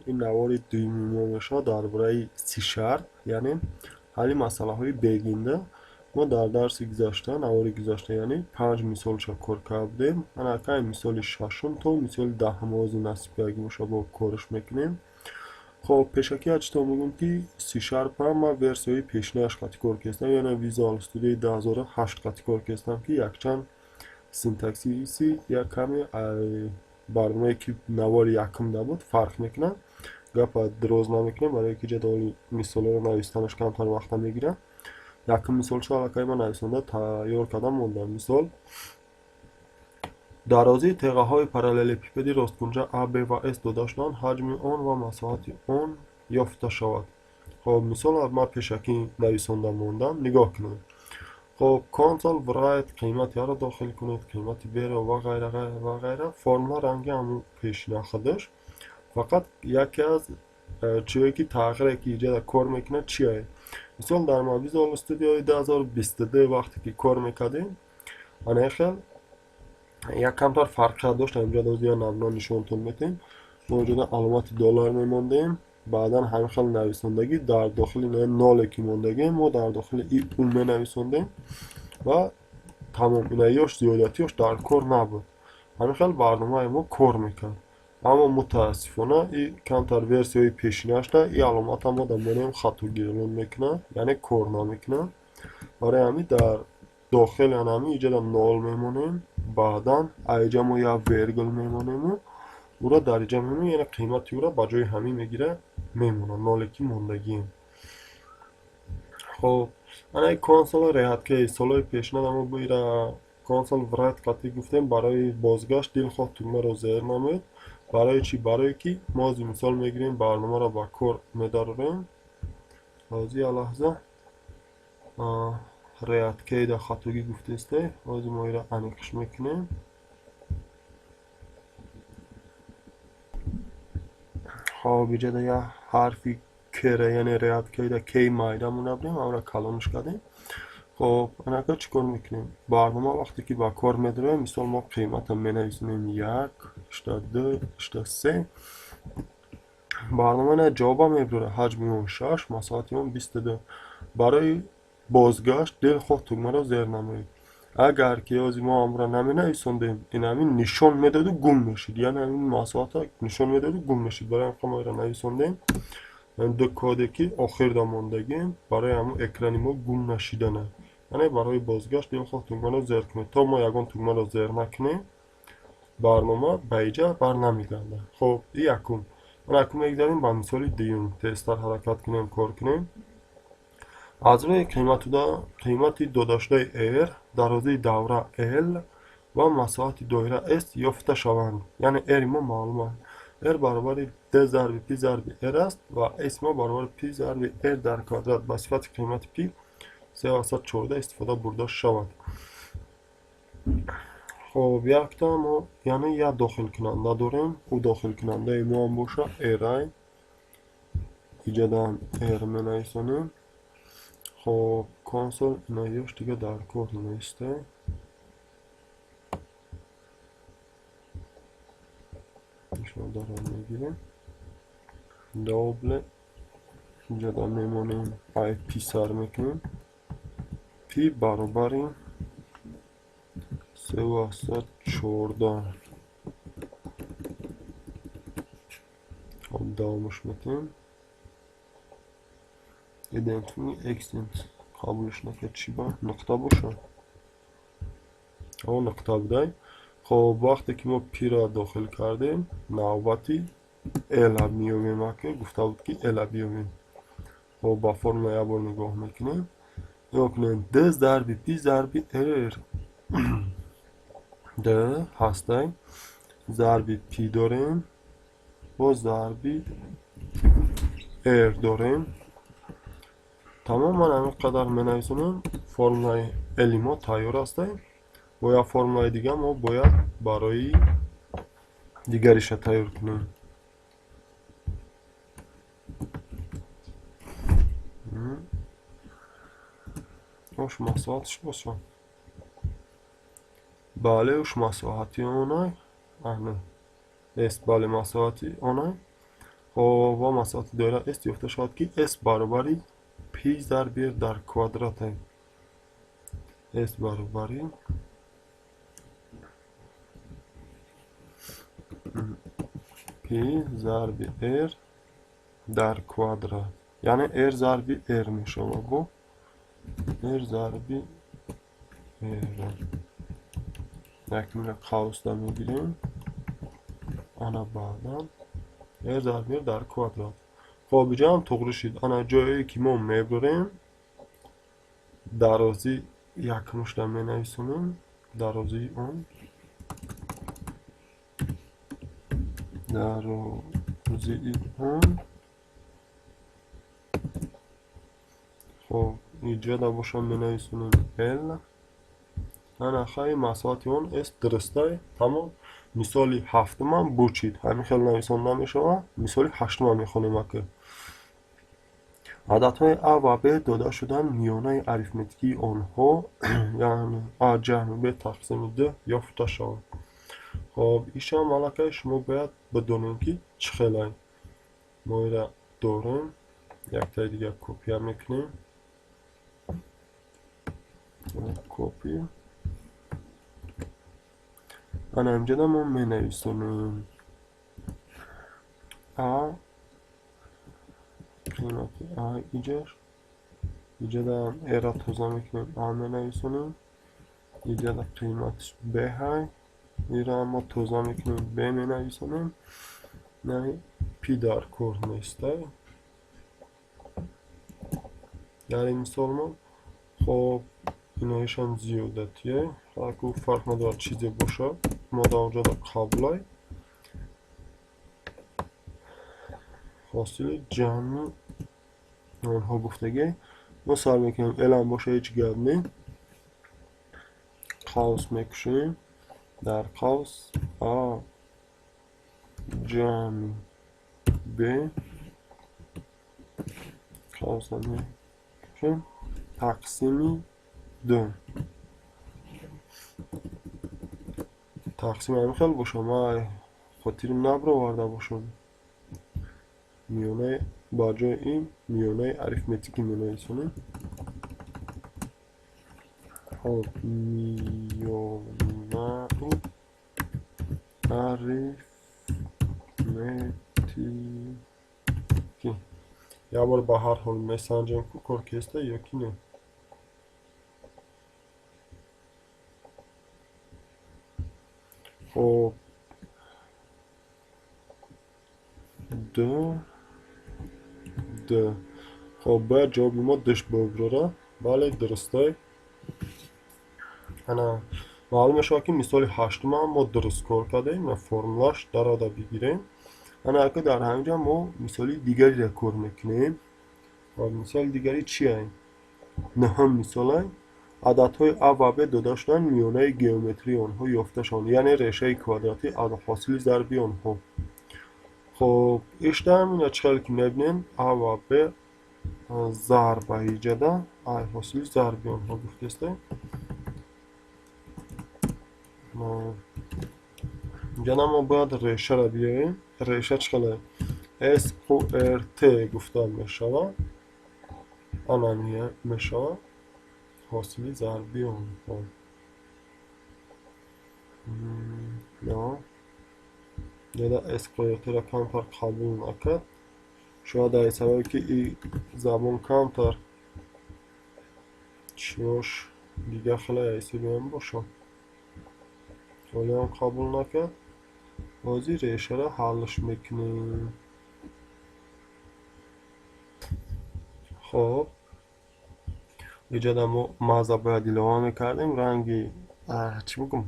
Ин навори дуюми мо мешавад дар бораи C#, яъне ҳалли масъалаҳои бегинда. Мо дар дарси гузашта, навори гузашта, яъне панҷ мисолша кор карда будем. Ана акай мисоли шашум то мисоли 10-ум ози насиб кардаги боша, бо корш мекунем. Хоб, пешакӣ ҳачито мегӯм, ки C# ман версияҳои пешинаш қати кор кардам, яъне Visual Studio 2008 қати кор кардам, ки якчанд синтаксиси як каме барномае, ки навори якум буд, фарқ мекунад. Гапа дроз намекунем, барое ки ҷадвали мисолҳоро навистанаш камтар вақта мегирад. Якум мисолчо аллакай ман нависонда тайёр кардам, мондам. Мисол: дарозии теғаҳои параллелепипеди росткунҷа А, Б ва С дода шуданд, ҳаҷми он ва масоҳати он ёфта шавад. Хоб, мисол ман пешакӣ нависонда мондам, нигоҳ кунед. Хоб, console write, қимати А-ро дохил кунед, қимати Б-ро ва ғайра ва ғайра. Формула ранги ҳамун пешина худаш, фақат яке аз чиҳое ки тағйире ки иҷода кор мекунад чие? Мисол, дар Visual Studio 2022 вақте ки кор мекардем, ана хел як камтар фарқият дошт. Инҷа доз я намуна нишонтон метем. Мо инҷода аломати доллар мемондем, баъдан ҳамин хел нависондагӣ дар дохили ноле ки мондагем, мо дар дохили и у менависондем ва тамом. Инаёш зиёдатиёш дар кор набуд, ҳамин хел барномаи мо кор мекард. Аммо мутаассифона и камтар версияҳои пешинашда и аломата мо дар монем хатогирон мекунад, яъне кор намекунад. Барои ҳамин дар дохили анами иҷода нол мемонем, баъдан аиҷа мо як вергул мемонему уро дар иҷа мемонем, яъне қимати ӯро ба ҷои ҳамин мегира, мемонад ноле ки мондагием. Хоб, ана console реҳатки солҳои пешина мо ира console write қатъӣ гуфтем, барои бозгашт дилхоҳ тугмаро зер намоед. Барои чӣ? Барое ки мо ҳозир мисол мегирем, барномаро ба кор медарорем. Ҳозир як лаҳза, реаткейда хатогӣ гуфтесте, ҳозир мо ира аниқш мекунем. Хоб, иҷода як ҳарфи кра, яъне реаткейда кей майда монда будем, амра калонш кардем. Хоб, анака чӣ кор мекунем? Барнома вақте ки ба кор медароем, мисол, мо қимата менависонем: як, 82, 83. Барнома на ҷавоба мебарорад: ҳаҷми он шаш, масоҳати он 22. Барои бозгашт дилхоҳ тугмаро зер намоед. Агар ки ҳозир мо амра наменависондем, ин ҳамин нишон медоду гум мешид, яъне ҳамин масоҳата нишон медоду гум мешид. Барои ҳамин мо ира нависондем, ду коде ки охирда мондагем, барои ҳамун экрани мо гум нашидана. Яъне барои бозгашт дилхоҳ тугмаро зер кунед. То мо ягон тугмаро зер накунем, барнома ба иҷа барнамегардад. Хоб, и якум. Акнун мегзарем ба мисоли дуюм, тезтар ҳаракат кунем, кор кунем. Аз рӯи қимати додашудаи r, дарозии давра l ва масоҳати доира s ёфта шаванд. Яъне r мо маълум аст, r баробари d зарби пи зарби r аст ва s мо баробари пи зарби r дар квадрат. Ба сифати қимати пи 3,14 истифода бурда шавад. Хоб, якта мо, яъне як дохилкунанда дорем, ӯ дохилкунандаи мо ҳам боша r. Иҷодаам r менависонем. Хоб, консол инаёш дига дар кор неста. Даром мегирем, double инҷода мемонем, ай пи сар мекунем, пи баробари 3,14. Хоб, давомаш метиҳем. Indent extend қабулш накард, чӣ ба нуқта боша? О, нуқта будай. Хоб, вақте ки мо пиро дохил кардем, навбати l меёбем. Ака гуфта буд, ки l биёбем. Хоб, ба формула як бор нигоҳ мекунем. Нигоҳ кунем: d зарби пи зарби r. D ҳастай, зарби пи дорем, бо зарби r дорем. Тамом, ман ҳамин қадар менависонам, формулаи l мо тайёр ҳастай. Бо як формулаи дига мо бояд барои дигариша тайёр кунем. Ош масоҳаташ боша, бале, уш масоҳати онай, ана нест, бале, масоҳати онай. Хоб, ва масоҳати доира S ёфта шавад, ки S баробари пи зарби R дар квадрат. S баробари пи зарби R дар квадрат, яъне R зарби R мешавад, бо R зарби R. Якмира қавсда мегирем, ана баъдан R зарби R дар квадрат. Хоб, иҷа ҳам туғри шид. Ана ҷое ки мо мебурем, дарозӣ якмушда менависонем, дарозии он, дарозии он. Хоб, иҷода бошам менависонем L. Ана хай масоҳати он S дурустай, тамом. Мисоли ҳафтумам бучид. Ҳамин хел нависон намешавад. Мисоли ҳаштумам мехонем ака. Ададҳои А ва Б дода шуданд, миёнаи арифметикии онҳо, яъне А ҷамъи Б тақсими д ёфта шавад. Хоб, ишам аллакай шумо бояд бидонед, ки чӣ хелай. Мо ира дорем, яктаи дигар копия мекунем. Копи. Ана инҷода мо менависонем А, қимати А иҷаш. Иҷода R-ра тоза мекунем, А менависонем. Иҷода қиматиш Б ҳай. Ира мо тоза мекунем, Б менависонем. На, пи дар кор нестай дар ин мисол мо. Хоб, иноишам зиёдатие, ҳаку фарқ надорад, чизе бошад, мо дар онҷода қаблай ҳосили ҷамъи онҳо гуфтагӣ. Мо сар мекунем, элам боша, ҳеҷ гап не. Қавс мекушем, дар қавс А ҷамъи Б, қавса мекушем, тақсими д. Тақсим ҳамин хел боша, ман хотирим набароварда бошам. Миёнаи, ба ҷои ин миёнаи арифметикӣ менависонем. Хоб, миёнаи арифметикӣ. Як бор ба ҳар ҳол месанҷем, ку кор кеста ё ки не. Хоб, д д. Хоб, бояд ҷавоби мо дш биброра. Бале, дурустай. Ана маълум мешавад, ки мисоли ҳаштумам мо дуруст кор кардем ва формулаш дарода бигирем. Ана ака дар ҳамин ҷо мо мисоли дигареро кор мекунем. Хоб, мисоли дигари чие? Нуҳум мисолай. Ададҳои А ва Б дода шуданд, миёнаи геометрии онҳо ёфта шаванд, яъне решаи квадратӣ аз ҳосили зарби онҳо. Хоб, иштам ина чӣ хеле ки мебинем, А ва Б зарба иҷада, А ҳосили зарби онҳо гуфтеста. Инҷа мо бояд решаро биёрем. Реша чӣ хеле? S Q R T гуфта мешавад. Ана мешавад ҳосили зарби онҳо. Яда S Q R T-ро камтар қабул накард. Шояд дар сабабе ки и забон камтар чиёш дигар хеле ҳисоби он бошад. Ҳолиам қабул накард. Ҳозир решаро ҳаллш мекунем. Хоб, иҷода мо маза бояд илова мекардем, ранги чӣ бигӯм,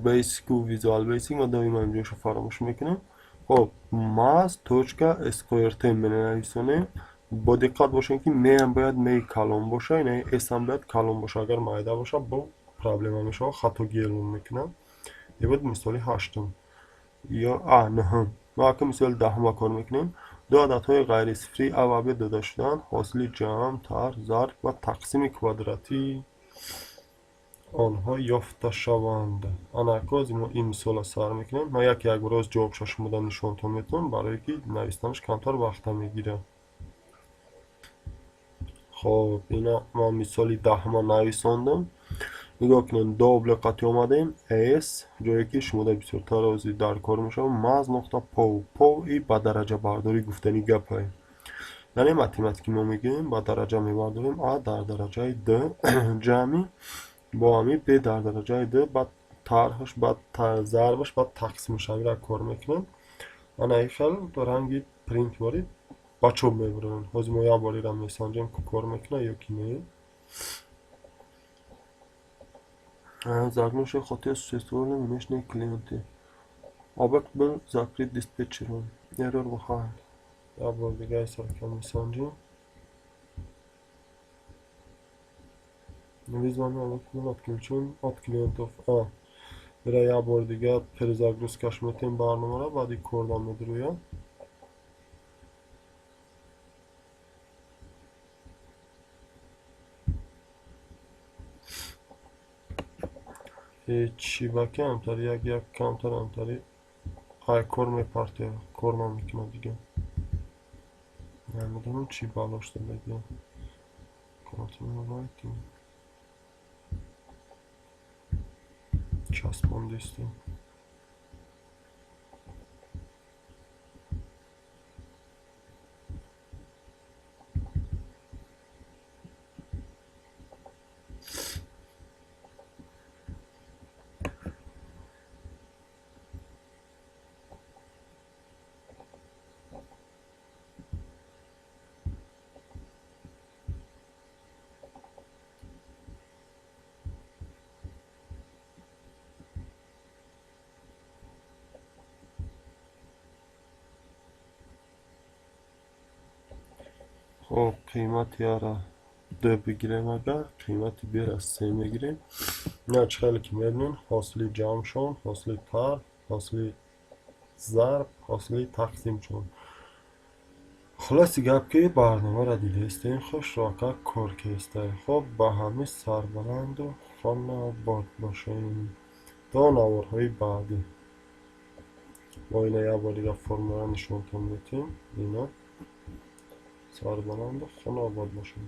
Basic у Visual Basic мо доимо инҷоша фаромӯш мекунем. Хоб, маз точка sqrt менависонем. Бо диққат бошем, ки меам бояд меи калон боша, ина s ҳам бояд калон боша. Агар майда боша, бо проблема мешавад, хатогӣ эълон мекунам. Ин буд мисоли ҳаштум ё а нуҳум. Мо ака мисоли даҳума кор мекунем. Ду ададҳои ғайрисифрии А ва Б дода шуданд, ҳосили ҷамъ, тарҳ, зарб ва тақсими квадратии онҳо ёфта шаванд. Ана ҳози мо ин мисолро сар мекунем. Ман як як бор ҷавобша шумода нишонтон метавонам, барое ки навистанаш камтар вақта мегирад. Хоб, ина ман мисоли даҳма нависондам. Нигоҳ кунед, добле қати омадем s, ҷое ки шумода бисёртар ози дар кор мешавад, маз нуқта пов. Пов и ба дараҷабардорӣ гуфтани гапае. Яъне математики мо мегӯем ба дараҷа мебардорем а дар дараҷаи д ҷамъи бо ҳамин б дар дараҷаи д, баъд тарҳаш, баъд зарбаш, баъд тақсимаш, ҳамира кор мекунем. Ана ин хел ранги принт ворид ба чоп мебарем. Ҳозир мо як бор инро месанҷем, ки кор мекунад ё ки не. Загнувший хотел существовали внешние клиенты. Объект был закрыт диспетчером. Error behind. Як бор дига саркам месанҷем. Вызванный объект был отключен от клиентов. А. Ира як бор дига перезагрузкаш метем барномаро, баъди корда медурӯяд. Чӣ ба камтар як як камтар ҳамтари ай кор мепартояд, кор намекунад дига. Намедонам чӣ бало шудагия. Continue writing. Часпондистем. Хоб, қимати ара д бигирем, агар қимати б-ра се мегирем. На чӣ хеле ки мебинем, ҳосили ҷамъшон, ҳосили тарҳ, ҳосили зарб, ҳосили тақсимшон. Хулоси гап ки барномаро дидаистем, хушрока кор кистем. Хоб, ба ҳамин сарбаланду хонаобод бошем. То наворҳои баъдӣ. Мо ина як бор дига формула нишонтон метиҳем. Ина сарбаланду хонаобод бошем.